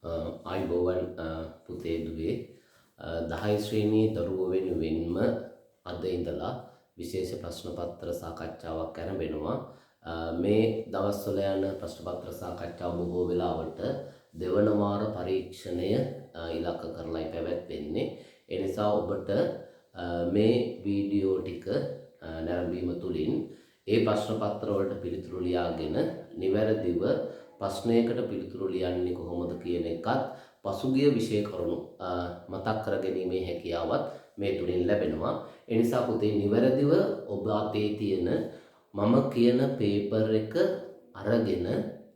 ආයුබෝවන් පුතේ දුවේ, 10 ශ්‍රේණියේ දරුවෝ වෙනුවෙන්ම අද ඉඳලා විශේෂ ප්‍රශ්න පත්‍ර සාකච්ඡාවක් ආරම්භ. මේ දවස්වල යන ප්‍රශ්න පත්‍ර සාකච්ඡාව බොහෝ වෙලාවට දෙවන වාර පරීක්ෂණය ඉලක්ක කරලායි පැවැත්වෙන්නේ. ඒ නිසා ඔබට මේ වීඩියෝ ටික නැරඹීම තුළින් ඒ ප්‍රශ්න පත්‍ර වලට පිළිතුරු ලියාගෙන නිවැරදිව ප්‍රශ්නයකට පිළිතුරු ලියන්නේ කොහොමද කියන එකත් පසුගිය විෂය කරුණු මතක් කර ගැනීමේ හැකියාවත් මේ තුලින් ලැබෙනවා. ඒ නිසා පුතේ, නිවැරදිව ඔබ අතේ තියෙන මම කියන පේපර් එක අරගෙන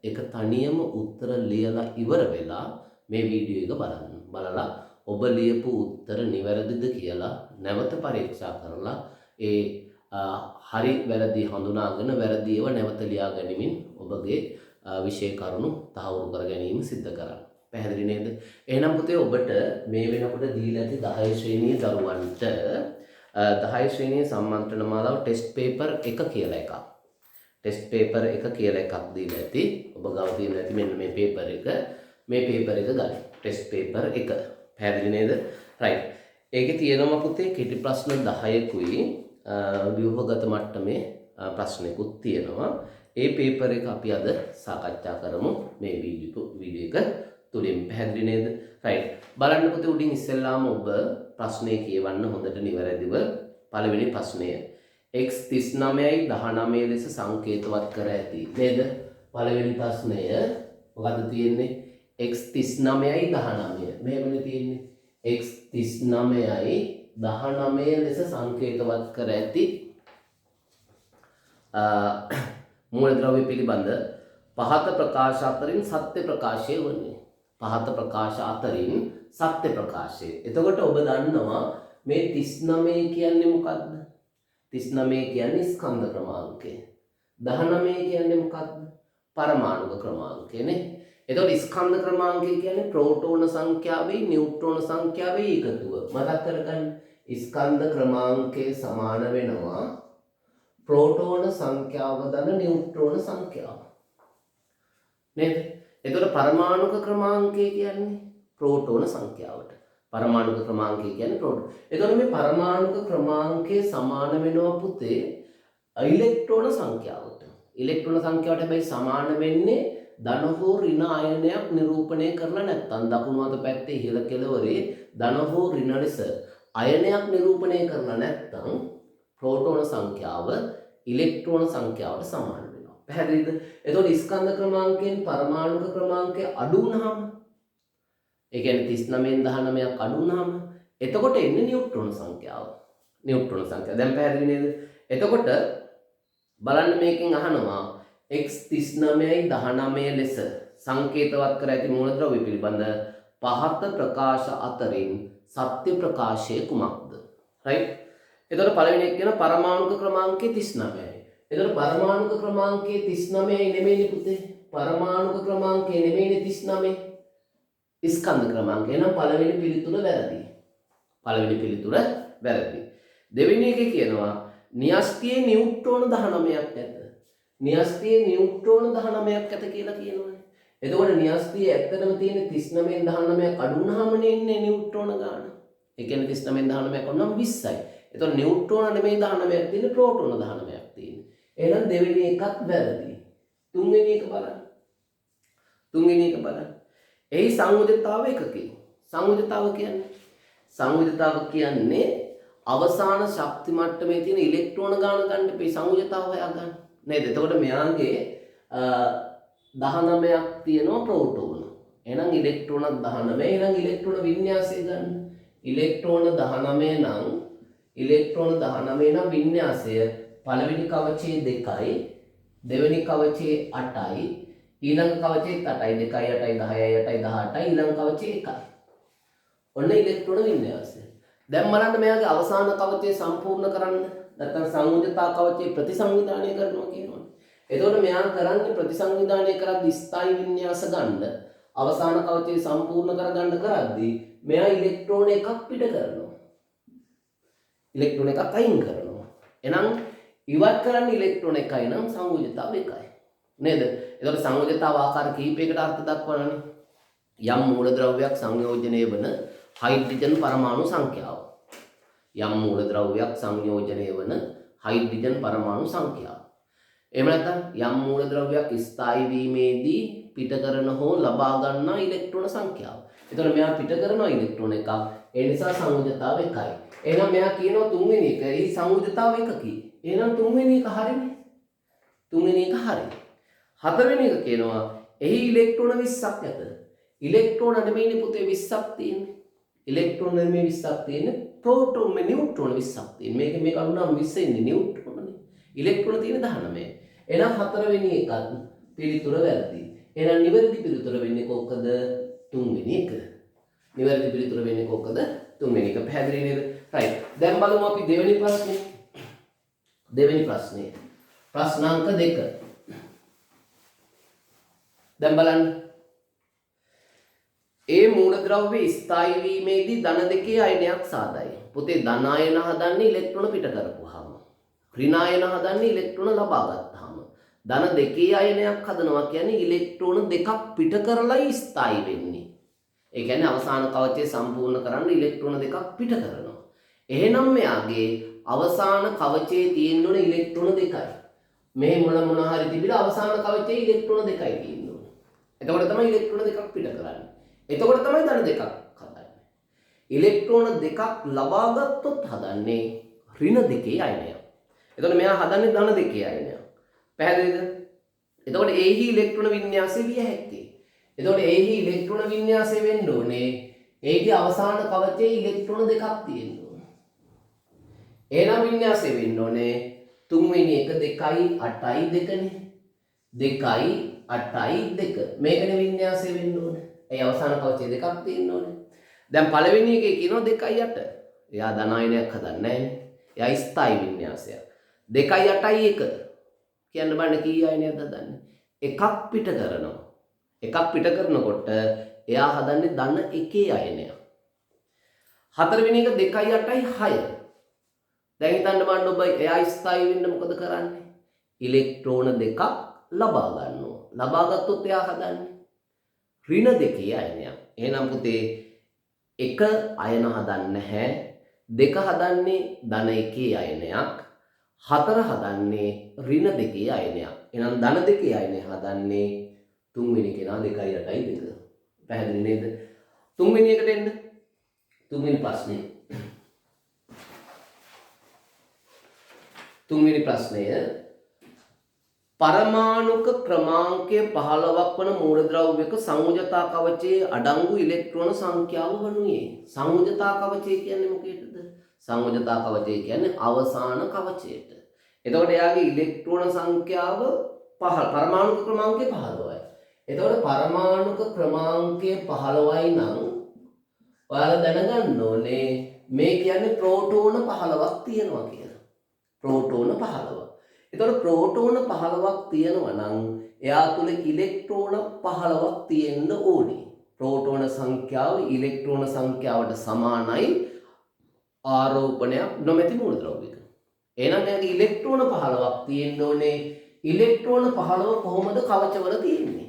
ඒක තනියම උත්තර ලියලා ඉවර වෙලා මේ වීඩියෝ එක බලන්න. බලලා ඔබ ලියපු උත්තර නිවැරදිද කියලා නැවත පරීක්ෂා කරලා ඒ හරි වැරදි හඳුනාගෙන වැරදි ඒවා නැවත ලියා ගනිමින් ඔබගේ විෂය කරුණු තහවුරු කර ගැනීම සිද්ධ කරන්න. පැහැදිලි නේද? එහෙනම් පුතේ, ඔබට මේ වෙනකොට දීලා ඇති 10 ශ්‍රේණියේ දරුවන්ට 10 ශ්‍රේණියේ සම්මන්ත්‍රණ මාලාව ටෙස්ට් පේපර් 1 කියලා එකක්. ටෙස්ට් පේපර් 1 කියලා එකක් දීලා ඇති. ඔබ ගාව තියෙන ඇති මෙන්න මේ පේපර් එක. මේ පේපර් එක ගන්න. Test paper 1. පැහැදිලි නේද? රයිට්. ඒකේ තියෙනවා පුතේ කෙටි ප්‍රශ්න 10කුයි ව්‍යුහගත මට්ටමේ ප්‍රශ්නකුත් තියෙනවා. ඒ පේපර් එක අපි අද සාකච්ඡා කරමු මේ වීඩියෝ එක තුලින්. පැහැදිලි නේද? රයිට්. බලන්න පුතේ, උඩින් ඉස්සෙල්ලාම ඔබ ප්‍රශ්නය කියවන්න හොඳට නිවැරදිව. පළවෙනි ප්‍රශ්නය x 39යි 19 ලෙස සංකේතවත් කර ඇති නේද? පළවෙනි ප්‍රශ්නය මොකද්ද තියෙන්නේ? X 39යි 19. මෙහෙමනේ තියෙන්නේ. X 39යි 19 ලෙස සංකේතවත් කර ඇති මූලද්‍රව්‍ය පිළිබඳ පහත ප්‍රකාශ අතරින් සත්‍ය ප්‍රකාශය වන්නේ? පහත ප්‍රකාශ අතරින් සත්‍ය ප්‍රකාශය. එතකොට ඔබ දන්නවා මේ 39 කියන්නේ මොකද්ද? 39 කියන්නේ ස්කන්ධ ක්‍රමාංකය. 19 කියන්නේ මොකද්ද? පරමාණුක ක්‍රමාංකය නේ. එතකොට ස්කන්ධ ක්‍රමාංකය කියන්නේ ප්‍රෝටෝන සංඛ්‍යාවේ නියුට්‍රෝන සංඛ්‍යාවේ එකතුව. මතක් කරගන්න. ස්කන්ධ ක්‍රමාංකය සමාන වෙනවා ප්‍රෝටෝන සංඛ්‍යාව ධන නියුට්‍රෝන සංඛ්‍යාව. නේද? එතකොට පරමාණුක ක්‍රමාංකය කියන්නේ ප්‍රෝටෝන සංඛ්‍යාවට. පරමාණුක ක්‍රමාංකය කියන්නේ ප්‍රෝටෝන. එතකොට මේ පරමාණුක ක්‍රමාංකය සමාන වෙනවා පුතේ ඉලෙක්ට්‍රෝන සංඛ්‍යාවට. ඉලෙක්ට්‍රෝන සංඛ්‍යාවට හැබැයි සමාන වෙන්නේ ධන හෝ ඍණ අයනයක් නිරූපණය කරලා නැත්නම්, දකුණු අත පැත්තේ ඉහළ කෙළවරේ ධන හෝ ඍණ ලෙස අයනයක් නිරූපණය කරලා නැත්නම් ප්‍රෝටෝන සංඛ්‍යාව ඉලෙක්ට්‍රෝන සංඛ්‍යාවට සමාන වෙනවා. පැහැදිලිද? එතකොට ස්කන්ධ ක්‍රමාංකයෙන් පරමාණුක ක්‍රමාංකය අඩු වුණාම, ඒ කියන්නේ 39න් 19ක් අඩු වුණාම, එතකොට එන්නේ නියුට්‍රෝන සංඛ්‍යාව. නියුට්‍රෝන සංඛ්‍යාව. දැන් පැහැදිලි නේද? එතකොට බලන්න, මේකෙන් අහනවා x 39යි 19 ලෙස සංකේතවත් කර ඇති මූලද්‍රව්‍ය පිළිබඳ පහත ප්‍රකාශ අතරින් සත්‍ය ප්‍රකාශය කුමක්ද? රයිට්? එතකොට පළවෙනි එක කියන පරමාණුක ක්‍රමාංකය 39යි. එතකොට පරමාණුක ක්‍රමාංකය 39යි නෙමෙයිනේ පුතේ. පරමාණුක ක්‍රමාංකය නෙමෙයිනේ 39. ස්කන්ධ ක්‍රමාංකය. එහෙනම් පළවෙනි පිළිතුර වැරදි. පළවෙනි පිළිතුර වැරදි. දෙවෙනි එකේ කියනවා න්‍යෂ්ටියේ නියුට්‍රෝන 19ක් ඇත. න්‍යෂ්ටියේ නියුට්‍රෝන 19ක් ඇත කියලා කියනවනේ. එතකොට න්‍යෂ්ටියේ ඇත්තටම තියෙන 39න් 19ක් අඩු වුණාමනේ එන්නේ නියුට්‍රෝන ගාන. ඒ කියන්නේ 39න් 19ක් වුණාම 20යි. එතකොට නියුට්‍රෝන නෙමෙයි 19ක් තියෙන්නේ, ප්‍රෝටෝන 19ක් තියෙන්නේ. එහෙනම් දෙවෙනි එකත් වැරදි. තුන්වෙනි එක බලන්න. තුන්වෙනි එක බලන්න. එහි සංයුජතාව එකකි. සංයුජතාව කියන්නේ අවසාන ශක්ති මට්ටමේ තියෙන ඉලෙක්ට්‍රෝන ගාන ගන්න එපේ සංයුජතාව හොයාගන්න. නේද? එතකොට මෙයාගේ 19ක් තියෙනවා ප්‍රෝටෝන. එහෙනම් ඉලෙක්ට්‍රෝන 19. එහෙනම් ඉලෙක්ට්‍රෝන වින්‍යාසය ගන්න. ඉලෙක්ට්‍රෝන 19 නම්, ඉලෙක්ට්‍රෝන 19 නම් වින්‍යාසය පළවෙනි කවචයේ 2යි, දෙවෙනි කවචයේ 8යි, ඊළඟ කවචයේ 8යි, 2යි 8යි 10යි 8යි 18යි, ඊළඟ කවචයේ 1යි. ඔන්න ඉලෙක්ට්‍රෝන වින්‍යාසය. දැන් බලන්න, මෙයාගේ අවසාන කවචය සම්පූර්ණ කරන්න නැත්නම් සංයුජතා කවචය ප්‍රතිසංවිධානය කරනවා කියනවනේ. එතකොට මෙයා කරන්නේ ප්‍රතිසංවිධානය කරද්දි ස්ථායි වින්‍යාස ගන්න, අවසාන කවචය සම්පූර්ණ කරගන්න කරද්දි මෙයා ඉලෙක්ට්‍රෝන එකක් පිට කරනවා. ඉලෙක්ට්‍රෝන එකක් අයින් කරනවා. එහෙනම් ඉවත් කරන්න ඉලෙක්ට්‍රෝන එකයි නම් සංයුජතාව එකයි. නේද? එතකොට සංයුජතාව ආකාර කිහිපයකට අර්ථ දක්වනනේ. යම් මූලද්‍රව්‍යයක් සංයෝජනය වන හයිඩ්‍රජන් පරමාණු සංඛ්‍යාව. යම් මූලද්‍රව්‍යයක් සංයෝජනය වන හයිඩ්‍රජන් පරමාණු සංඛ්‍යාව. එහෙම නැත්නම් යම් මූලද්‍රව්‍යයක් ස්ථායි වීමේදී පිට කරන හෝ ලබා ගන්නා ඉලෙක්ට්‍රෝන සංඛ්‍යාව. එතකොට මෙයා පිට කරනවා ඉලෙක්ට්‍රෝන එකක්. ඒ නිසා සංයෝජනතාව 1යි. එහෙනම් මෙයා කියනවා තුන්වෙනි එක එහි සංයෝජනතාව 1කි. එහෙනම් තුන්වෙනි එක හරිනේ. තුන්වෙනි එක හරි. හතරවෙනි එක කියනවා එහි ඉලෙක්ට්‍රෝන 20ක් ඇත. ඉලෙක්ට්‍රෝන නෙමෙයිනේ පුතේ 20ක් තියෙන්නේ. ඉලෙක්ට්‍රෝන නෙමෙයි 20ක් තියෙන්නේ. ප්‍රෝටෝන මේ නියුට්‍රෝන 20ක් තියෙන්නේ. මේක මේක අනුනම් 20 ඉන්නේ නියුට්‍රෝනනේ. ඉලෙක්ට්‍රෝන තියෙන්නේ 19. එහෙනම් හතරවෙනි එකත් පිළිතුර වැරදි. එහෙනම් නිවැරදි පිළිතුර වෙන්නේ කොකද? තුන්වෙනි එක. නිවැරදි පිළිතුර වෙන්නේ කොකද? තුන්වෙනි එක. පැහැදිලි නේද? රයිට්. දැන් බලමු අපි දෙවෙනි ප්‍රශ්නේ. දෙවෙනි ප්‍රශ්නේ. ප්‍රශ්න අංක 2. දැන් බලන්න. ඒ මූලද්‍රව්‍ය ස්ථායි වීමේදී ධන දෙකේ අයනයක් සාදයි. පුතේ ධන අයන හදන්නේ ඉලෙක්ට්‍රෝන පිට කරපුවාම. ඍණ අයන හදන්නේ ඉලෙක්ට්‍රෝන ලබා ගත්තාම. ධන දෙකේ අයනයක් හදනවා කියන්නේ ඉලෙක්ට්‍රෝන දෙකක් පිට කරලයි ස්ථායි වෙන්නේ. ඒ කියන්නේ අවසාන කවචය සම්පූර්ණ කරන්න ඉලෙක්ට්‍රෝන දෙකක් පිට කරනවා. එහෙනම් මෙයාගේ අවසාන කවචයේ තියෙන්න ඕන ඉලෙක්ට්‍රෝන දෙකයි. මේ මොන මොන හරි තිබිලා අවසාන කවචයේ ඉලෙක්ට්‍රෝන දෙකයි තියෙන්න ඕන. එතකොට තමයි ඉලෙක්ට්‍රෝන දෙකක් පිට කරන්නේ. එතකොට තමයි ධන දෙකක් හදන්නේ. ඉලෙක්ට්‍රෝන දෙකක් ලබා ගත්තොත් හදන්නේ ඍණ දෙකේ අයනයක්. එතකොට මෙයා හදන්නේ ධන දෙකේ අයනයක්. පැහැදිලිද? එතකොට ඒහි ඉලෙක්ට්‍රෝන වින්‍යාසය විය හැක්කේ. එතකොට ඒහි ඉලෙක්ට්‍රෝන වින්‍යාසය වෙන්න ඕනේ ඒකේ අවසාන කවචයේ ඉලෙක්ට්‍රෝන දෙකක් තියෙන්න ඕනේ. එහෙනම් වින්‍යාසය වෙන්න ඕනේ තුන්වෙනි එක 2යි 8යි 2නේ. 2යි 8යි 2. මේකනේ වින්‍යාසය වෙන්න ඕනේ. ඒ අවසාන කවචයේ දෙකක් තියෙන්න ඕනේ. දැන් පළවෙනි එකේ කියනවා 2යි 8. එයා ධන අයනයක් හදන්නේ නැහැනේ. එයා ස්ථායි වින්‍යාසයක්. 2යි 8යි 1. කියන්න බලන්න කී අයනයක්ද හදන්නේ? එකක් පිට කරනවා. එකක් පිට කරනකොට එයා හදන්නේ ධන එකේ අයනයක්. හතරවෙනි එක 2යි 8යි 6. දැන් හිතන්න බලන්න ඔබ එයා ස්ථායි වෙන්න මොකද කරන්නේ? ඉලෙක්ට්‍රෝන දෙකක් ලබා ගන්නවා. ලබා ගත්තොත් එයා හදන්නේ ඍණ දෙකේ අයනයක්. එහෙනම් පුතේ එක අයන හදන්නේ නැහැ. දෙක හදන්නේ ධන එකේ අයනයක්. හතර හදන්නේ ඍණ දෙකේ අයනයක්. එහෙනම් ධන දෙකේ අයනය හදන්නේ තුන්වෙනි කෙනා 2යි 8යි 2. පැහැදිලි නේද? තුන්වෙනි එකට එන්න. තුන්වෙනි ප්‍රශ්නේ. තුන්වෙනි ප්‍රශ්නය පරමාණුක ක්‍රමාංකය 15ක් වන මූලද්‍රව්‍යක සංයුජතා කවචයේ අඩංගු ඉලෙක්ට්‍රෝන සංඛ්‍යාව වනුයේ. සංයුජතා කවචය කියන්නේ මොකේද? සංයුජතා කවචය කියන්නේ අවසාන කවචයට. එතකොට එයාගේ ඉලෙක්ට්‍රෝන සංඛ්‍යාව 5, පරමාණුක ක්‍රමාංකය 15යි. එතකොට පරමාණුක ක්‍රමාංකය 15යි නම් ඔයාලා දැනගන්න ඕනේ මේ කියන්නේ ප්‍රෝටෝන 15ක් තියෙනවා කියලා. ප්‍රෝටෝන 15. එතකොට ප්‍රෝටෝන 15ක් තියෙනවා නම් එයා තුල ඉලෙක්ට්‍රෝන 15ක් තියෙන්න ඕනේ. ප්‍රෝටෝන සංඛ්‍යාව ඉලෙක්ට්‍රෝන සංඛ්‍යාවට සමානයි ආරෝපණයක් නොමැති මූලද්‍රව්‍යක. එහෙනම් එයාගේ ඉලෙක්ට්‍රෝන 15ක් තියෙන්න ඕනේ. ඉලෙක්ට්‍රෝන 15 කොහොමද කවචවල තියෙන්නේ?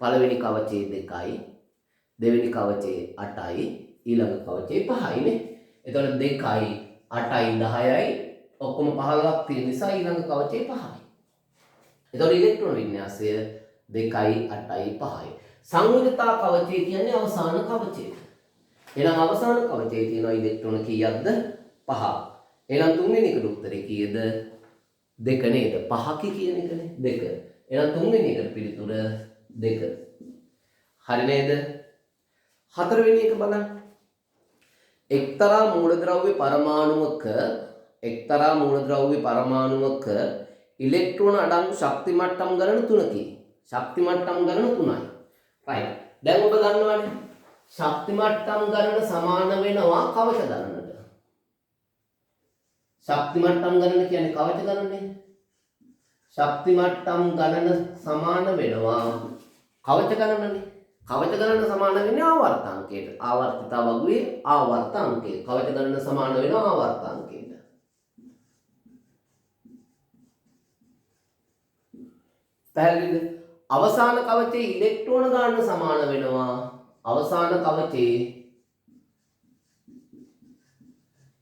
පළවෙනි කවචයේ 2යි, දෙවෙනි කවචයේ 8යි, ඊළඟ කවචයේ 5යි නේ. එතකොට 2යි 8යි 10යි ඔක්කොම 15ක් තියෙන නිසා ඊළඟ කවචයේ 5යි. එතකොට ඉලෙක්ට්‍රෝන වින්‍යාසය 2යි 8යි 5යි. සංයුජතා කවචය කියන්නේ අවසාන කවචයට. එහෙනම් අවසාන කවචයේ තියෙනවා ඉලෙක්ට්‍රෝන කීයක්ද? 5ක්. එහෙනම් තුන්වෙනි එකට උත්තරේ කීයද? 2 නේද? 5 කියන එකනේ 2. එහෙනම් තුන්වෙනි එකට පිළිතුර 2. හරි නේද? හතරවෙනි එක බලන්න. එක්තරා මූලද්‍රව්‍ය පරමාණුවක එක්තරා මූලද්‍රව්‍ය පරමාණුවක ඉලෙක්ට්‍රෝන අඩංගු ශක්ති මට්ටම් ගණන 3කි. ශක්ති මට්ටම් ගණන 3යි. රයිට්. දැන් ඔබ දන්නවනේ ශක්ති මට්ටම් ගණන සමාන වෙනවා කවච ගණනට. ශක්ති මට්ටම් ගණන කියන්නේ කවච ගණනනේ. ශක්ති මට්ටම් ගණන සමාන වෙනවා කවච ගණනනේ. කවච ගණන සමාන වෙන්නේ ආවර්ත අංකයට. ආවර්තිතා වගුවේ ආවර්ත අංකය. කවච ගණන සමාන වෙනවා ආවර්ත අංකයට. පැහැදිලිද? අවසාන කවචයේ ඉලෙක්ට්‍රෝන ගණන සමාන වෙනවා අවසාන කවචේ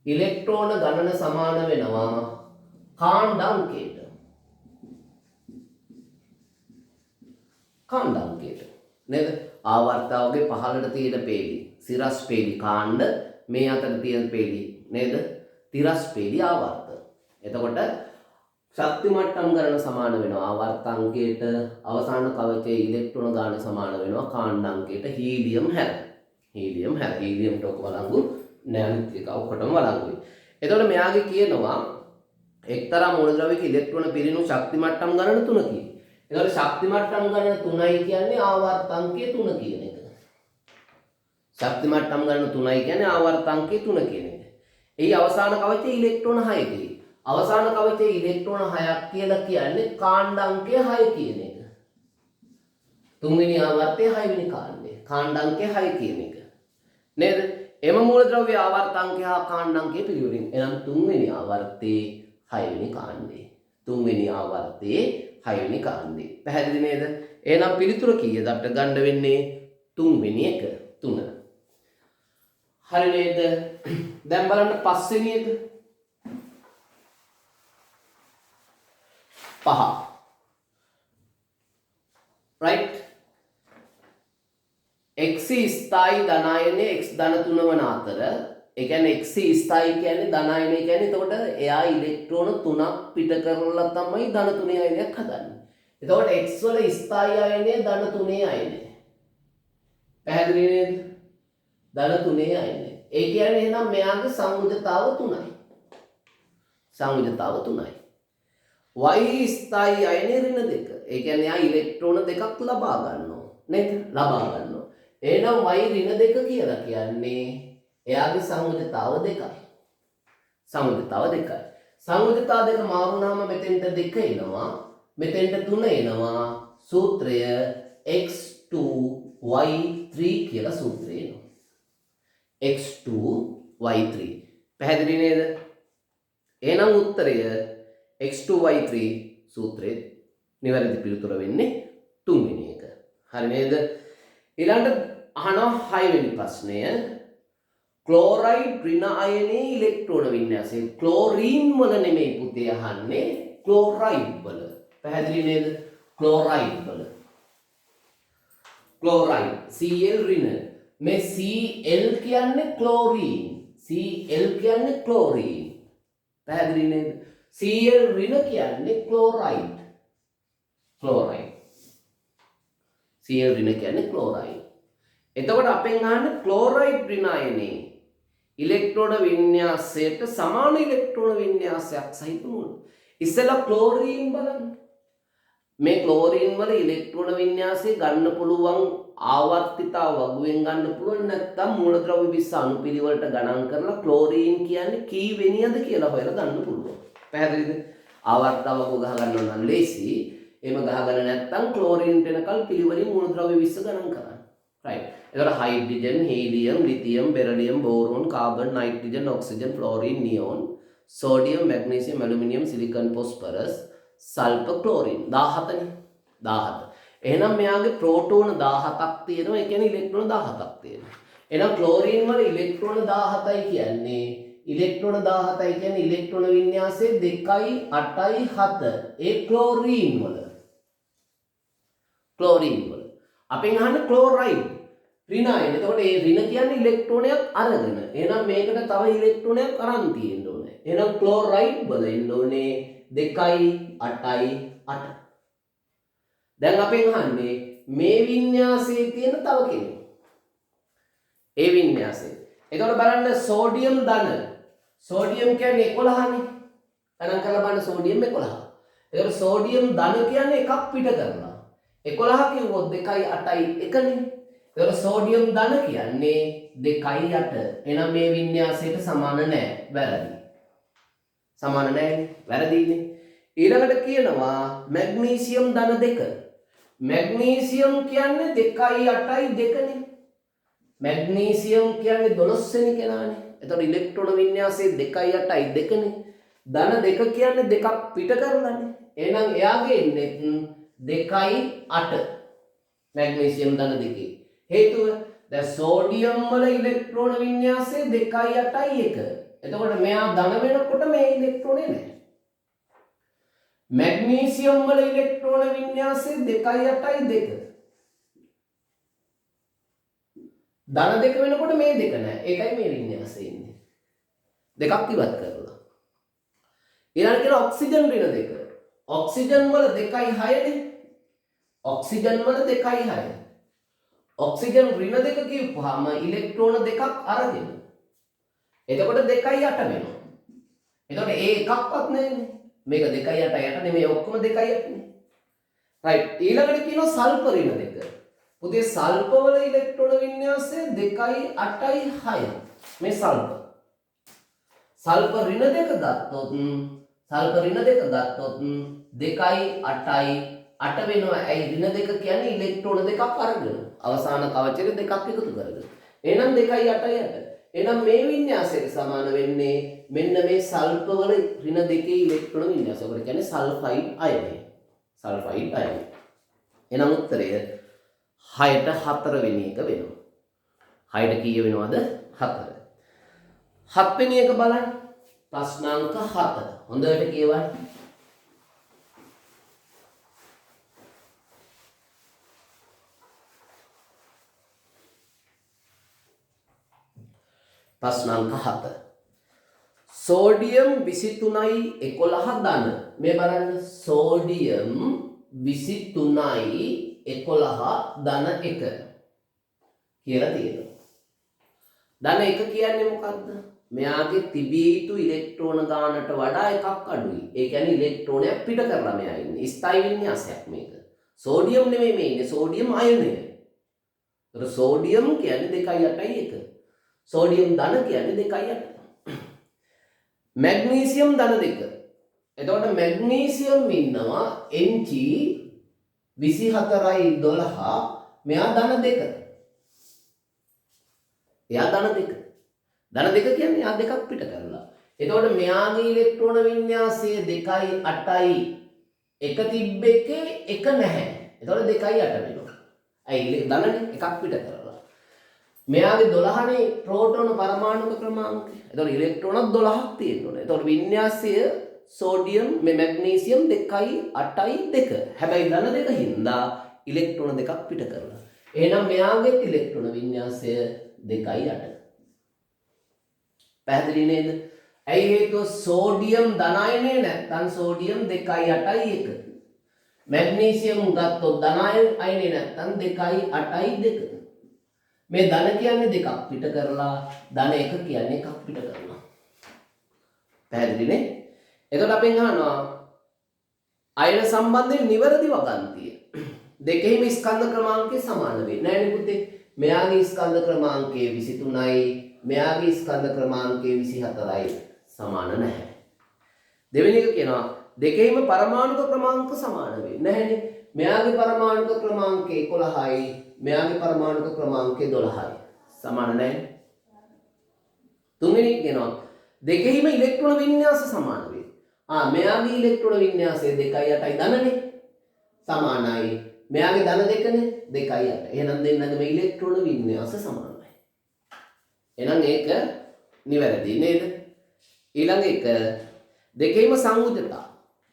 ඉලෙක්ට්‍රෝන ගණන සමාන වෙනවා කාණ්ඩ අංකයට. කාණ්ඩ අංකයට නේද? ආවර්තාවගේ පහළට තියෙන පේලි සිරස් පේලි කාණ්ඩ, මේ අතර තියෙන පේලි නේද? තිරස් පේලි ආවර්ත. එතකොට ශක්ති මට්ටම් ගණන සමාන වෙනවා ආවර්ත අංකයට, අවසාන කවචයේ ඉලෙක්ට්‍රෝන ගණන සමාන වෙනවා කාණ්ඩ අංකයට. හීලියම් හැර. හීලියම් හැර. හීලියම්ට ඔක වළංගු නෑ, අනිත් එක ඔක්කොටම වළංගුයි. එතකොට මෙයාගේ කියනවා එක්තරා මූලද්‍රව්‍යයක ඉලෙක්ට්‍රෝන පිරිනු ශක්ති මට්ටම් ගණන 3කි. එතකොට ශක්ති මට්ටම් ගණන 3යි කියන්නේ ආවර්ත අංකය 3 කියන එක. ශක්ති මට්ටම් ගණන 3යි කියන්නේ ආවර්ත අංකය 3 කියන එක. එහි අවසාන කවචයේ ඉලෙක්ට්‍රෝන 6කි. අවසාන කවචයේ ඉලෙක්ට්‍රෝන 6ක් කියලා කියන්නේ කාණ්ඩ අංකය 6 කියන එක. තුන්වෙනි ආවර්තයේ 6 වෙනි කාණ්ඩය. කාණ්ඩ අංකය 6 කියන එක. නේද? එම මූලද්‍රව්‍ය ආවර්ත අංකය හා කාණ්ඩ අංකය පිළිවෙලින්. එහෙනම් තුන්වෙනි ආවර්තයේ 6 වෙනි කාණ්ඩය. තුන්වෙනි ආවර්තයේ 6 වෙනි කාණ්ඩය. පැහැදිලි නේද? එහෙනම් පිළිතුර කීයද අපිට ගන්න වෙන්නේ? තුන්වෙනි එක 3. හරි නේද? දැන් බලන්න පස්වෙනි එක. 5. රයිට්. x ස්ථායි ධන අයනය x ධන 3 වන අතර, ඒ කියන්නේ x ස්ථායි කියන්නේ ධන අයනය කියන්නේ එතකොට එයා ඉලෙක්ට්‍රෝන 3ක් පිට කරලා තමයි ධන 3 අයනයක් හදන්නේ. එතකොට x වල ස්ථායි අයනය ධන 3 අයනය. පැහැදිලි නේද? ධන 3 අයනය. ඒ කියන්නේ එහෙනම් මෙයාගේ සංයුජතාව 3යි. සංයුජතාව 3යි. y ස්ථායි අයනය ඍණ 2. ඒ කියන්නේ එයා ඉලෙක්ට්‍රෝන 2ක් ලබා ගන්නවා. නේද? ලබා ගන්නවා. එහෙනම් y ඍණ 2 කියලා කියන්නේ එයාගේ සංයුජතාව 2යි. සංයුජතාව 2යි. සංයුජතාව දෙක මාරු වුණාම මෙතෙන්ට 2 එනවා. මෙතෙන්ට 3 එනවා. සූත්‍රය x2 y3 කියලා සූත්‍රය එනවා. x2 y3. පැහැදිලි නේද? එහෙනම් උත්තරය x2 y3 සූත්‍රයේ නිවැරදි පිළිතුර වෙන්නේ තුන්වෙනි එක. හරි නේද? ඊළඟට අහනවා 6 වෙනි ප්‍රශ්නය. ක්ලෝරයිඩ් ඍණ අයනයේ ඉලෙක්ට්‍රෝන වින්‍යාසය. ක්ලෝරීන් වල නෙමෙයි පුතේ අහන්නේ, ක්ලෝරයිඩ් වල. පැහැදිලි නේද? ක්ලෝරයිඩ් වල. ක්ලෝරයිඩ් Cl ඍණ. මේ Cl කියන්නේ ක්ලෝරීන්. Cl කියන්නේ ක්ලෝරීන්. පැහැදිලි නේද? Cl ඍණ කියන්නේ ක්ලෝරයිඩ්. ක්ලෝරයිඩ්. Cl ඍණ කියන්නේ ක්ලෝරයිඩ්. එතකොට අපෙන් අහන්නේ ක්ලෝරයිඩ් ඍණ අයනයේ ඉලෙක්ට්‍රෝන වින්‍යාසයට සමාන ඉලෙක්ට්‍රෝන වින්‍යාසයක් සහිත මූල. ඉස්සෙල්ලා ක්ලෝරීන් බලන්න. මේ ක්ලෝරීන් වල ඉලෙක්ට්‍රෝන වින්‍යාසය ගන්න පුළුවන් ආවර්තිතා වගුවෙන් ගන්න පුළුවන්, නැත්නම් මූලද්‍රව්‍ය 20 අණුපිළිවෙලට ගණන් කරලා ක්ලෝරීන් කියන්නේ කී වෙනියද කියලා හොයලා ගන්න පුළුවන්. පැහැදිලිද? ආවර්තිතා වගුව ගහ ගන්න නම් ලේසි. එහෙම ගහගන්න නැත්නම් ක්ලෝරීන්ට එනකල් පිළිවෙලින් මූලද්‍රව්‍ය 20 ගණන් කරන්න. රයිට්. එතකොට hydrogen, helium, lithium, beryllium, boron, carbon, nitrogen, oxygen, fluorine, neon, sodium, magnesium, aluminium, silicon, phosphorus, sulphur, chlorine 17නේ. 17. එහෙනම් මෙයාගේ ප්‍රෝටෝන 17ක් තියෙනවා. ඒ කියන්නේ ඉලෙක්ට්‍රෝන 17ක් තියෙනවා. එහෙනම් ක්ලෝරීන් වල ඉලෙක්ට්‍රෝන 17යි කියන්නේ ඉලෙක්ට්‍රෝන 17යි කියන්නේ ඉලෙක්ට්‍රෝන වින්‍යාසය 2යි 8යි 7. ඒ ක්ලෝරීන් වල. ක්ලෝරීන් වල. අපෙන් අහන්නේ ක්ලෝරයිඩ් ඍණ අයන. එතකොට ඒ ඍණ කියන්නේ ඉලෙක්ට්‍රෝනයක් අරගෙන. එහෙනම් මේකට තව ඉලෙක්ට්‍රෝනයක් අරන් තියෙන්න ඕනේ. එහෙනම් ක්ලෝරයිඩ් වල එන්න ඕනේ 2යි 8යි 8. දැන් අපෙන් අහන්නේ මේ වින්‍යාසයේ තියෙන තව කෙනෙක්. ඒ වින්‍යාසය. එතකොට බලන්න සෝඩියම් ධන. සෝඩියම් කියන්නේ 11නේ. ගණන් කරලා බලන්න සෝඩියම් 11. එතකොට සෝඩියම් ධන කියන්නේ එකක් පිට කරලා. 11 කිව්වොත් 2යි 8යි 1නේ. එතකොට සෝඩියම් ධන කියන්නේ 2යි 8. එහෙනම් මේ වින්‍යාසයට සමාන නෑ. වැරදි. සමාන නෑනේ. වැරදිනේ. ඊළඟට කියනවා මැග්නීසියම් ධන 2. මැග්නීසියම් කියන්නේ 2යි 8යි 2නේ. මැග්නීසියම් කියන්නේ 12 වෙනි කෙනානේ. එතකොට ඉලෙක්ට්‍රෝන වින්‍යාසය 2යි 8යි 2නේ. ධන 2 කියන්නේ දෙකක් පිට කරලානේ. එහෙනම් එයාගේ එන්නේ 2යි 8. මැග්නීසියම් ධන 2. හේතුව දැන් සෝඩියම් වල ඉලෙක්ට්‍රෝන වින්‍යාසය 2 8යි 1. එතකොට මෙයා ධන වෙනකොට මේ ඉලෙක්ට්‍රෝනේ නැහැ. මැග්නීසියම් වල ඉලෙක්ට්‍රෝන වින්‍යාසය 2 8යි 2. ධන 2 වෙනකොට මේ දෙක නැහැ. ඒකයි මේ වින්‍යාසය ඉන්නේ. දෙකක් ඉවත් කරලා. ඊළඟට කියන ඔක්සිජන් ඍණ 2. ඔක්සිජන් වල 2යි 6 නේ. ඔක්සිජන් වල 2යි 6. ඔක්සිජන් ඍණ 2 කියපුවාම ඉලෙක්ට්‍රෝන දෙකක් අරගෙන. එතකොට 2යි 8 වෙනවා. එතකොට ඒ එකක්වත් නෑනේ. මේක 2යි 8 8 නෙමෙයි, ඔක්කොම 2යි 8 නේ. රයිට්. ඊළඟට කියනවා සල්ෆර් ඍණ 2. පුතේ සල්ෆර් වල ඉලෙක්ට්‍රෝන වින්‍යාසය 2යි 8යි 6. මේ සල්ෆර්. සල්ෆර් ඍණ 2 ගත්තොත්, සල්ෆර් ඍණ 2 ගත්තොත් 2යි 8යි 8 වෙනවා. ඇයි ඍණ 2 කියන්නේ ඉලෙක්ට්‍රෝන දෙකක් අරගෙන. අවසාන කවචෙට දෙකක් එකතු කරගෙන. එහෙනම් 2යි 8යි 8. එහෙනම් මේ වින්‍යාසයට සමාන වෙන්නේ මෙන්න මේ සල්ෆර් වල ඍණ දෙකේ ඉලෙක්ට්‍රෝන වින්‍යාසය. ඔකට කියන්නේ සල්ෆයිඩ් අයනය. සල්ෆයිඩ් අයනය. එහෙනම් උත්තරය 6ට 4 වෙනි එක වෙනවා. 6ට කීය වෙනවද? 4. 7 වෙනි එක බලන්න. ප්‍රශ්න අංක 7. හොඳට කියවන්න. ප්‍රශ්න අංක 7. සෝඩියම් 23යි 11 ධන. මේ බලන්න, සෝඩියම් 23යි 11 ධන 1 කියලා තියෙනවා. ධන 1 කියන්නේ මොකද්ද? මෙයාගේ තිබිය යුතු ඉලෙක්ට්‍රෝන ගානට වඩා එකක් අඩුයි. ඒ කියන්නේ ඉලෙක්ට්‍රෝනයක් පිට කරලා මෙයා ඉන්නේ. ස්ථායි වින්‍යාසයක් මේක. සෝඩියම් නෙමෙයි මේ ඉන්නේ, සෝඩියම් අයනය. ඒතර සෝඩියම් කියන්නේ 2යි 8යි 1. සෝඩියම් ධන කියන්නේ 2යි 8. මැග්නීසියම් ධන 2. එතකොට මැග්නීසියම් ඉන්නවා Mg 24යි 12, මෙයා ධන 2. එයා ධන 2. ධන 2 කියන්නේ එයා දෙකක් පිට කරලා. එතකොට මෙයාගේ ඉලෙක්ට්‍රෝන වින්‍යාසය 2යි 8යි 1 තිබ්බ එකේ 1 නැහැ. එතකොට 2යි 8 වෙනවා. ඇයි ධනනේ එකක් පිට කරලා. මෙයාගේ 12නේ ප්‍රෝටෝන පරමාණුක ක්‍රමාංකය. එතකොට ඉලෙක්ට්‍රෝනත් 12ක් තියෙන්න ඕනේ. එතකොට වින්‍යාසය සෝඩියම් මේ මැග්නීසියම් 2යි 8යි 2. හැබැයි ධන 2 හින්දා ඉලෙක්ට්‍රෝන දෙකක් පිට කරලා. එහෙනම් මෙයාගේත් ඉලෙක්ට්‍රෝන වින්‍යාසය 2යි 8. පැහැදිලි නේද? ඇයි හේතුව සෝඩියම් ධන අයනය නැත්තම් සෝඩියම් 2යි 8යි 1. මැග්නීසියම් ගත්තොත් ධන අයනය නැත්තම් 2යි 8යි 2. මේ ධන කියන්නේ දෙකක් පිට කරලා, ධන 1 කියන්නේ එකක් පිට කරලා. පැහැදිලි නේ? එතකොට අපෙන් අහනවා අයන සම්බන්ධයෙන් නිවැරදි වගන්තිය. දෙකෙහිම ස්කන්ධ ක්‍රමාංකය සමාන වේ. නෑනේ පුතේ. මෙයාගේ ස්කන්ධ ක්‍රමාංකය 23යි, මෙයාගේ ස්කන්ධ ක්‍රමාංකය 24යි සමාන නැහැ. දෙවෙනි එක කියනවා දෙකෙහිම පරමාණුක ක්‍රමාංක සමාන වේ. නෑනේ. මෙයාගේ පරමාණුක ක්‍රමාංකය 11යි, මෙයාගේ පරමාණුක ක්‍රමාංකය 12යි. සමාන නෑ. තුන්වෙනි එක කියනවා දෙකෙහිම ඉලෙක්ට්‍රෝන වින්‍යාස සමාන වේ. මෙයාගේ ඉලෙක්ට්‍රෝන වින්‍යාසය 2යි 8යි ධනනේ. සමානයි. මෙයාගේ ධන දෙකනේ 2යි 8. එහෙනම් දෙන්නගේම ඉලෙක්ට්‍රෝන වින්‍යාස සමානයි. එහෙනම් ඒක නිවැරදි නේද? ඊළඟ එක දෙකේම සංයුජතා.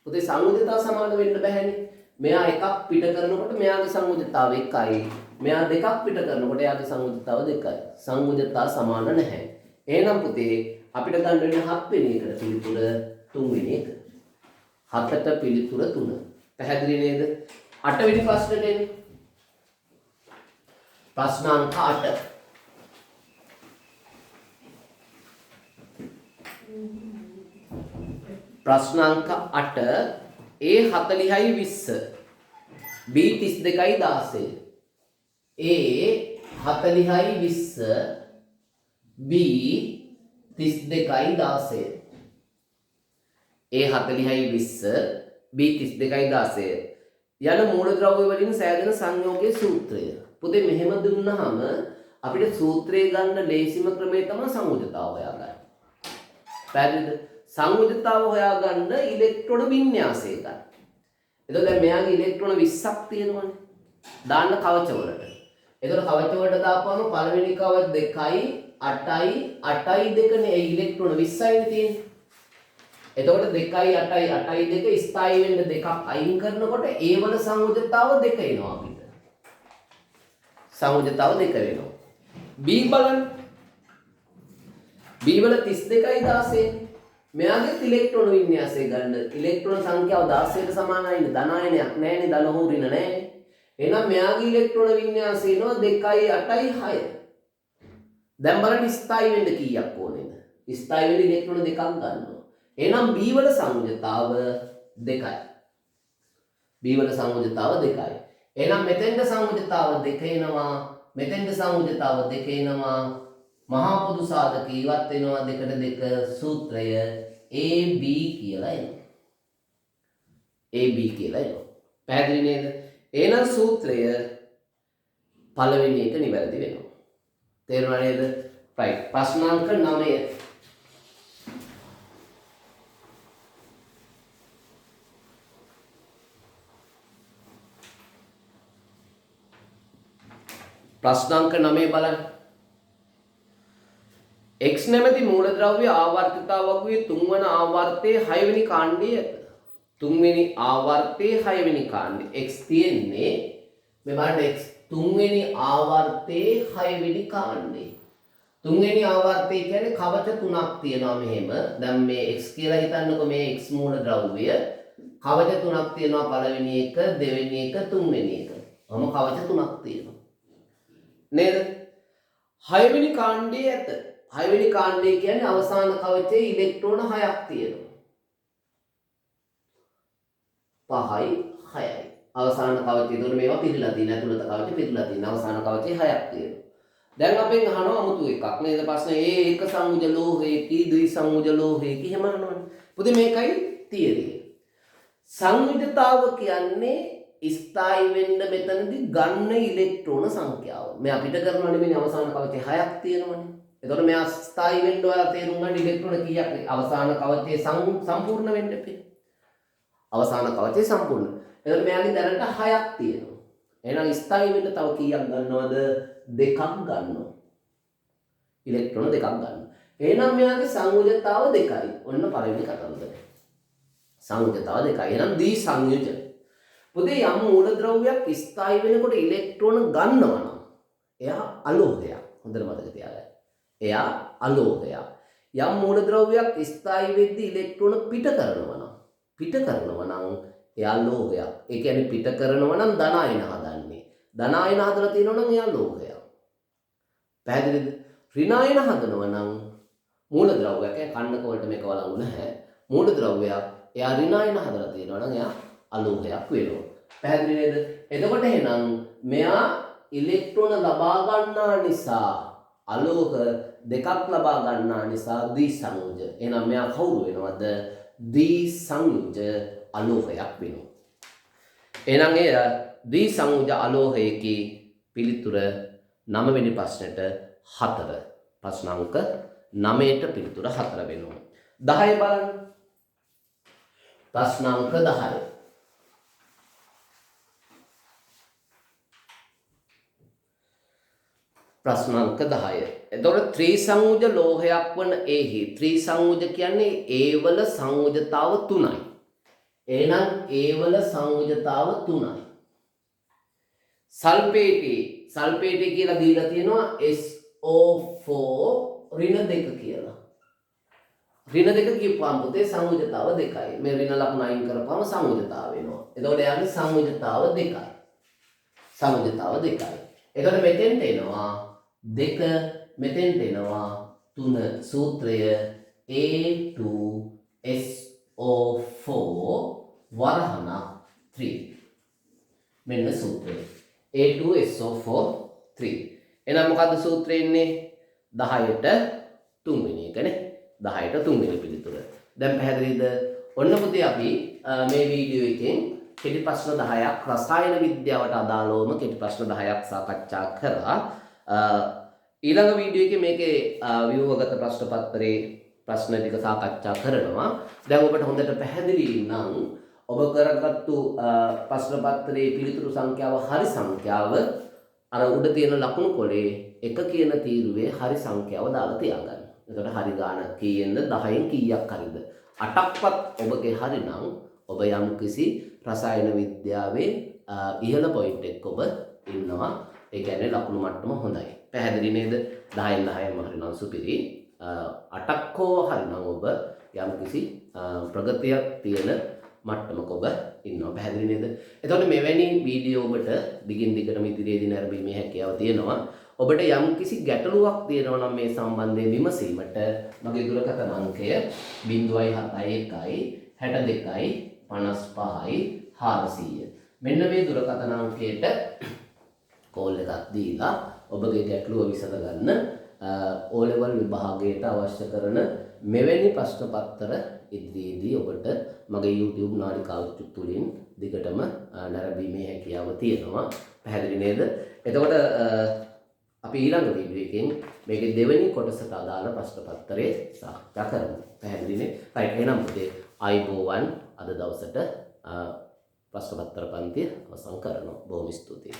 පුතේ සංයුජතා සමාන වෙන්න බැහැනේ. මෙයා එකක් පිට කරනකොට මෙයාගේ සංයුජතාව 1යි. මෙයා දෙකක් පිට කරනකොට එයාගේ සංයුජතාව 2යි. සංයුජතා සමාන නැහැ. එහෙනම් පුතේ අපිට ගන්න වෙන්නේ 7 වෙනි එකට පිළිතුර 3 වෙනි එක. 7ට පිළිතුර 3. පැහැදිලි නේද? 8 වෙනි ප්‍රශ්නෙට එන්න. ප්‍රශ්න අංක 8. ප්‍රශ්න අංක 8 A 40යි 20 B 32යි 16 A 40යි 20 B 32යි 16 A 40යි 20 B 32යි 16 යන මූලද්‍රව්‍ය වලින් සෑදෙන සංයෝගයේ සූත්‍රය. පුතේ මෙහෙම දුන්නාම අපිට සූත්‍රය ගන්න ලේසිම ක්‍රමය තමයි සංයුජතාව හොයාගන්න. පැහැදිලිද? සංයුජතාව හොයාගන්න ඉලෙක්ට්‍රෝන වින්‍යාසය ගන්න. එතකොට දැන් මෙයාගේ ඉලෙක්ට්‍රෝන 20ක් තියෙනවනේ. දාන්න කවච වලට. එතකොට කවච වලට දාපුවම පළවෙනි කවච 2යි 8යි 8යි 2නේ. ඒ ඉලෙක්ට්‍රෝන 20යිනේ තියෙන්නේ. එතකොට 2යි 8යි 8යි 2 ස්ථායි වෙන්න දෙකක් අයින් කරනකොට ඒ වල සංයුජතාව 2 එනවා අපිට. සංයුජතාව 2 වෙනවා. B බලන්න. B වල 32යි 16. මෙයාගේ ඉලෙක්ට්‍රෝන වින්‍යාසය ගන්න. ඉලෙක්ට්‍රෝන සංඛ්‍යාව 16ට සමානයිනේ. ධන අයනයක් නෑනේ, ධන හෝ ඍණ නෑනේ. එහෙනම් මෙයාගේ ඉලෙක්ට්‍රෝන වින්‍යාසය එනවා 2යි 8යි 6. දැන් බලන්න ස්ථායි වෙන්න කීයක් ඕනේද? ස්ථායි වෙන්න ඉලෙක්ට්‍රෝන දෙකක් ගන්නවා. එහෙනම් B වල සංයුජතාව 2යි. B වල සංයුජතාව 2යි. එහෙනම් මෙතෙන්ද සංයුජතාව 2 එනවා. මෙතෙන්ද සංයුජතාව 2 එනවා. මහා පොදු සාධක ඉවත් වෙනවා 2ට 2 සූත්‍රය AB කියලා එනවා. AB කියලා එනවා. පැහැදිලි නේද? එහෙනම් සූත්‍රය පළවෙනි එක නිවැරදි වෙනවා. තේරුණා නේද? රයිට්. ප්‍රශ්න අංක 9. ප්‍රශ්න අංක 9 බලන්න. X නැමැති මූලද්‍රව්‍ය ආවර්තිතා වගුවේ තුන්වන ආවර්තයේ 6 වෙනි කාණ්ඩයේ ඇත. තුන්වෙනි ආවර්තයේ 6 වෙනි කාණ්ඩය. X තියෙන්නේ මේ බලන්න X තුන්වෙනි ආවර්තයේ 6 වෙනි කාණ්ඩේ. තුන්වෙනි ආවර්තය කියන්නේ කවච තුනක් තියෙනවා මෙහෙම. දැන් මේ X කියලා හිතන්නකෝ මේ X මූලද්‍රව්‍ය කවච තුනක් තියෙනවා. පළවෙනි එක, දෙවෙනි එක, තුන්වෙනි එක. ඔහොම කවච තුනක් තියෙනවා. නේද? 6 වෙනි කාණ්ඩයේ ඇත. 6 වෙනි කාණ්ඩය කියන්නේ අවසාන කවචයේ ඉලෙක්ට්‍රෝන 6ක් තියෙනවා. 5යි 6යි. අවසාන කවචය. ඒතකොට මේවා පිරීලා තියෙන. ඇතුළත කවච පිරීලා තියෙන. අවසාන කවචයේ 6ක් තියෙනවා. දැන් අපෙන් අහනවා අමුතු එකක් නේද ප්‍රශ්නේ? ඒ එක සංයුජ ලෝහයකි, ද්වි සංයුජ ලෝහයකි එහෙම අහනවනේ. පුතේ මේකයි තියරිය. සංයුජතාව කියන්නේ ස්ථායි වෙන්න මෙතනදී ගන්න ඉලෙක්ට්‍රෝන සංඛ්‍යාව. මේ අපිට කරනවා නෙමෙයි අවසාන කවචේ 6ක් තියෙනවනේ. එතකොට මෙයා ස්ථායි වෙන්න ඔයාලා තේරුම් ගන්න ඉලෙක්ට්‍රෝන කීයක් අවසාන කවචේ සම්පූර්ණ වෙන්න එපේ. අවසාන කවචේ සම්පූර්ණ. එතකොට මෙයාගේ දැනට 6ක් තියෙනවා. එහෙනම් ස්ථායි වෙන්න තව කීයක් ගන්නවද? දෙකක් ගන්නවා. ඉලෙක්ට්‍රෝන දෙකක් ගන්නවා. එහෙනම් මෙයාගේ සංයුජතාව 2යි. ඔන්න පළවෙනි කතන්දරය. සංයුජතාව 2යි. එහෙනම් ද්වි සංයුජ. පුතේ යම් මූලද්‍රව්‍යයක් ස්ථායි වෙනකොට ඉලෙක්ට්‍රෝන ගන්නවා නම් එයා අලෝහයක්. හොඳට මතක තියාගන්න. එයා අලෝහයක්. යම් මූලද්‍රව්‍යයක් ස්ථායි වෙද්දී ඉලෙක්ට්‍රෝන පිට කරනවා නම්, පිට කරනවා නම් එයා ලෝහයක්. ඒ කියන්නේ පිට කරනවා නම් ධන අයන හදන්නේ. ධන අයන හදලා තියෙනවා නම් එයා ලෝහයක්. පැහැදිලිද? ඍණ අයන හදනවා නම් මූලද්‍රව්‍යයක්. ඒ කන්නක වලට මේක වළංගු නැහැ. මූලද්‍රව්‍යයක්. එයා ඍණ අයන හදලා තියෙනවා නම් එයා අලෝහයක් වෙනවා. පැහැදිලි නේද? එතකොට එහෙනම් මෙයා ඉලෙක්ට්‍රෝන ලබා ගන්නා නිසා අලෝහ දෙකක් ලබා ගන්නා නිසා ද්විසංයුජ. එහෙනම් මෙයා කවුරු වෙනවද? ද්විසංයුජ අලෝහයක් වෙනවා. එහෙනම් එය ද්විසංයුජ අලෝහයකි. පිළිතුර 9 වෙනි ප්‍රශ්නෙට 4. ප්‍රශ්න අංක 9ට පිළිතුර 4 වෙනවා. 10 බලන්න. ප්‍රශ්න අංක 10. ප්‍රශ්න අංක 10. එතකොට ත්‍රිසංයුජ ලෝහයක් වන එහි ත්‍රිසංයුජ කියන්නේ ඒවල සංයුජතාව 3යි. එහෙනම් ඒවල සංයුජතාව 3යි. සල්පේටි කියලා දීලා තියෙනවා SO4 ඍණ 2 කියලා. ඍණ 2 කියපුවාම පුතේ සංයුජතාව 2යි. මේ ඍණ ලකුණ අයින් කරපුවාම සංයුජතාව වෙනවා. එතකොට එයාගේ සංයුජතාව 2යි. සංයුජතාව 2යි. එතකොට මෙතෙන්ට එනවා 2, මෙතෙන්ට එනවා 3. සූත්‍රය A2SO4 වරහන 3. මෙන්න සූත්‍රය. A2SO4 3. එහෙනම් මොකද්ද සූත්‍රය එන්නේ? 10ට තුන්වෙනි එකනේ. 10ට තුන්වෙනි පිළිතුර. දැන් පැහැදිලිද? ඔන්න පුතේ අපි මේ වීඩියෝ එකෙන් කෙටි ප්‍රශ්න 10ක් රසායන විද්‍යාවට අදාළවම කෙටි ප්‍රශ්න 10ක් සාකච්ඡා කරා. ඊළඟ වීඩියෝ එකේ මේකේ ව්‍යුහගත ප්‍රශ්න පත්‍රයේ ප්‍රශ්න ටික සාකච්ඡා කරනවා. දැන් ඔබට හොඳට පැහැදිලි නම් ඔබ කරගත්තු ප්‍රශ්න පත්‍රයේ පිළිතුරු සංඛ්‍යාව හරි සංඛ්‍යාව අර උඩ තියෙන ලකුණු කොලේ 1 කියන තීරුවේ හරි සංඛ්‍යාව දාලා තියාගන්න. එතකොට හරි ගාන කීයෙන්ද, 10න් කීයක් හරිද? 8ක්වත් ඔබගේ හරි නම් ඔබ යම්කිසි රසායන විද්‍යාවේ ඉහළ පොයින්ට් එකක ඔබ ඉන්නවා. ඒ කියන්නේ ලකුණු මට්ටම හොඳයි. පැහැදිලි නේද? 10න් 10ම හරි නම් සුපිරි. 8ක් හෝ හරි නම් ඔබ යම්කිසි ප්‍රගතියක් තියෙන මට්ටමක ඔබ ඉන්නවා. පැහැදිලි නේද? එතකොට මෙවැනි වීඩියෝ ඔබට දිගින් දිගටම ඉදිරියේදී නැරඹීමේ හැකියාව තියෙනවා. ඔබට යම්කිසි ගැටලුවක් තියෙනවා නම් මේ සම්බන්ධයෙන් විමසීමට මගේ දුරකථන අංකය 071 62 55 400. මෙන්න මේ දුරකථන අංකයට කෝල් එකක් දීලා ඔබගේ ගැටලුව විසඳගන්න. ඕ ලෙවල් විභාගයට අවශ්‍ය කරන මෙවැනි ප්‍රශ්න පත්‍ර ඉදිරියේදී ඔබට මගේ YouTube නාලිකාව තුලින් දිගටම නැරඹීමේ හැකියාව තියෙනවා. පැහැදිලි නේද? එතකොට අපි ඊළඟ වීඩියෝ එකෙන් මේකේ දෙවෙනි කොටසට අදාළ ප්‍රශ්න පත්‍රය සාකච්ඡා කරමු. පැහැදිලිනේ? රයිට්, එහෙනම් පුතේ, ආයුබෝවන්. අද දවසට ප්‍රශ්න පත්‍ර පන්තිය අවසන් කරනවා. බොහොම ස්තුතියි.